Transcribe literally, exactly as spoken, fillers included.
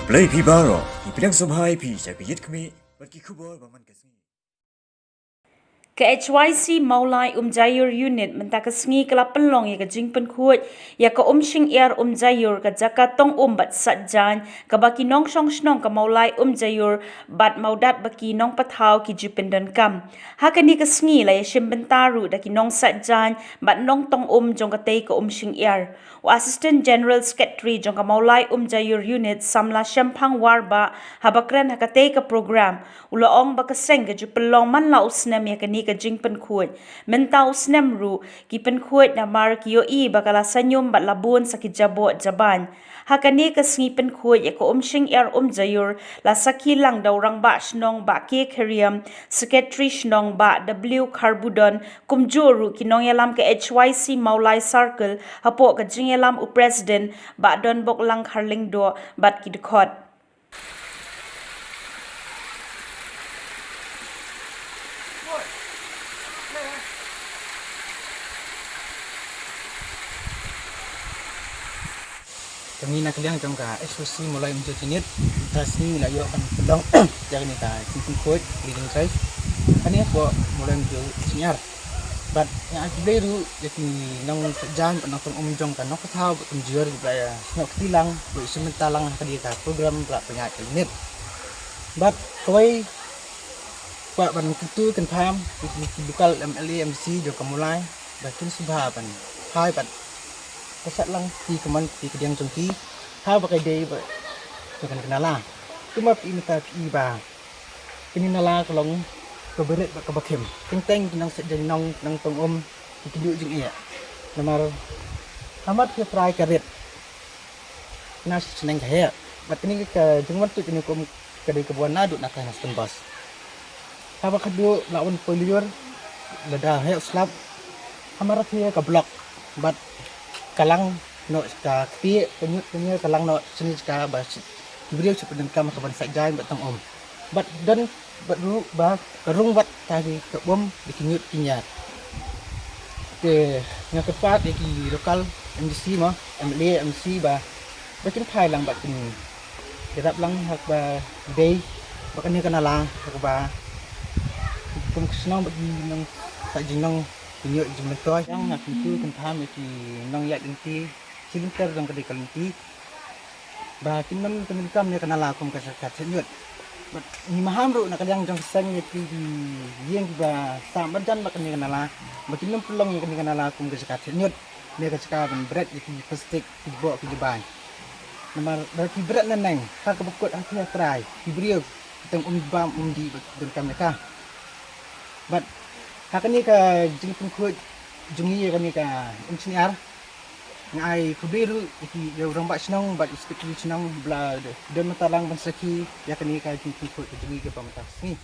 Khublei phi baroh, ngi pdiang sngewbha ïa phi sha ka Jied Khmih bad ki khubor ba man ka sngi. Ka H Y C Mawlai Umjaiur Unit mynta ka sngi ka la pynlong ïa ka jingpynkhuid ïa ka Umsyngiar Umjaiur, ka jaka tong um bad sait jaiñ kaba ki nongshong shnong ka Mawlai Umjaiur bad Mawdatbaki Nongpathaw ki ju pyndonkam. Ha kane ka sngi la ïashim bynta ruh da ki nongsait jaiñ bad nongtong um jong katei ka Umsyngiar. U Assistant General Secretary jong ka Mawlai Umjaiur Unit, Samla Shemphang Warbah, haba kren ha katei ka program, u la ong ba ka seng ka ju pynlong man la u snem ïa kane ka jingpynkhuid. Mynta u snem ruh ki pynkhuid namar ki ïohi ba ka la saiñum bad la bun sa ki jaboh jabaiñ. Ha kane ka sngi pynkhuid ïa ka Umsyngiar Umjaiur la sakhi lang da u Rangbah Shnong Bah K Khyriem, Secretary Shnong Bah W Kharbudon, kumjuh ruh ki nongïalam ka H Y C Mawlai Circle hapoh ka jingïalam u President Bah Donboklang Kharlyngdoh bad ki dkhot. Kane na ka liang jong ka H Y C Mawlai Umjaiur Unit, mynta ka sngi la ïoh ban pynlong ïa kane ka jingpynkhuid, leading drive. Kane hapoh Mawlai Umjaiur Umsyngiar. Bad nga ai khublei ruh ïa ki nongsait jaiñ bad nongtong um jong ka Nongpathaw bad kumjuh ruh ba la ïa snoh kti lang, ba ïashim bynta lang ha kane ka program ba la pynïaid ka unit. Bad kawei, kwah ban kyntu kynpham ïa ki, ki local M L A, M C jong ka Mawlai ba kin sngewbha ban phai bad pynshad lang ki kamon ki kadiang jong ki ha ba ka dei ba ka, ka nala. Kumba phi mynta phi i ba kane ka nala ka long kaba rit bad kaba khim. Teng teng ki nongsait jaiñ, nong, nongtong um ki kynjoh jingeh. Namar ha mat ki trai ka rit, na shnong ka heh. Bad kane ka jingwan tuid kane ka um ka dei kaba wan naduh na ka Western Ghauts. Haba khadduh la wan poi lyiur, lada heh slap, ha Mawlai ka block bad ka lang noh ka kti, ka ñiut ka ñiar ka lang noh shane ka ba shi, ki briew shi pyndonkam ha ka ban sait jaiñ bad tong um. Bad don bad ruh ba ka rung bad ka ri ka bom da ki ñiut ki ñiar. Te nga kyrpad ïa ki local M D C mo, M L A, M C ba, ba kin phai lang bad kin ïarap lang ha kaba dei bad kane ka nala ha kaba kum ka shnong bad ki nongsait jaiñ, nong ki ñiut jingmyntoi. Nga kyntu kynpham ïa ki nongïaid lynti, ki lynter jong ka dei ka lynti, ba kin nym pyndonkam ïa ka nala kum ka jaka thied ñiut. Bad ngi maham ruh na ka liang jong ka seng ïa ki, ki ïing kiba sam marjan bad kane ka nala, ba kin nym pynlong ïa kane ka nala kum ka jaka thied ñiut, ne ka jaka ban bret ïa ki plastik, ki boh, ki jubaiñ. Namar lada ki bret naneng ha kaba kut ha ki ha trai, ki briew ki tong um bam um dih bad ki donkam ïa ka. Bad ha kane ka jingpynkhuid jong ngi ïa kane ka Umsyngiar, nga ai khublei ruh ïa ki, ïa u rangbah shnong bad u secretary shnong ba la don bynta lang ban sakhi ïa kane ka jingpynkhuid ka jong ngi kaba mynta ka sngi.